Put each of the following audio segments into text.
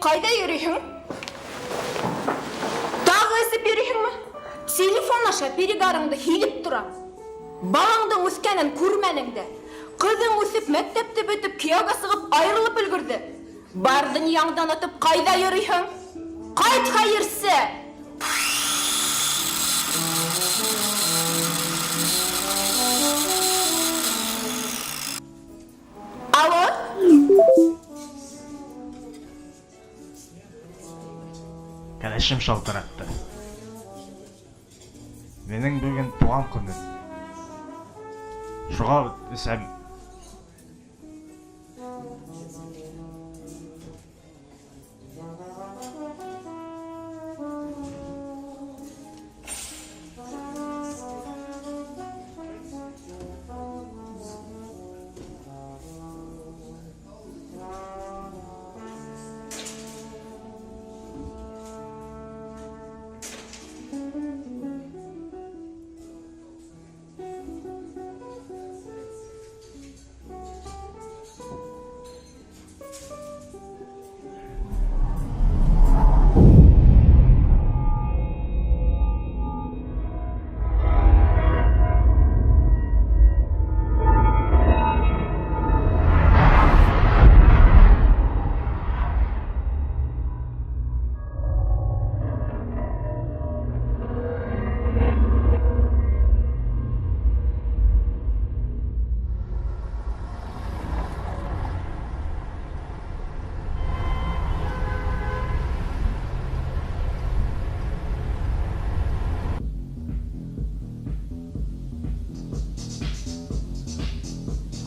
Ҡайҙа йөрөйһөң? Тағы эсеп йөрөйһөңмө? Телефон аша перегарыңды һиҙеп торам. Балаңдың үҫкәнен күрмәнең дә. Ҡыҙың үҫеп, мәктәпте бөтөп, кейәүгә сығып айырылып өлгөрҙө. Бар донъяңды онотоп ҡайҙа йөрөйһөң? Ҡайт, хәйерсе! Алло? Кәләшем шалтыратты. Минең бөгөн туған көнөм. Шуға эсәм.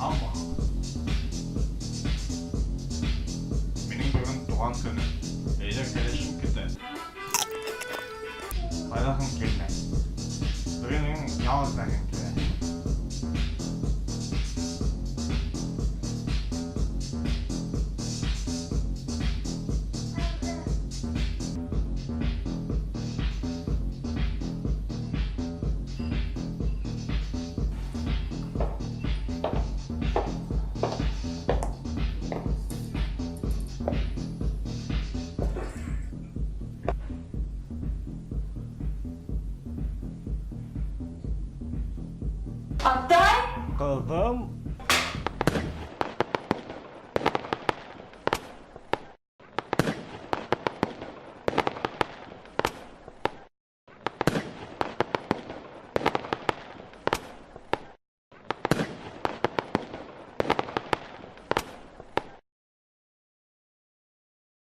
Һаумыһығыҙ! Минең бөгөн туған көнөм. Өйҙә кәләшем көтә. Ҡайҙа һуң килмәй? Бөгөн минең ял итәһем килә. Атай? Ҡыҙым.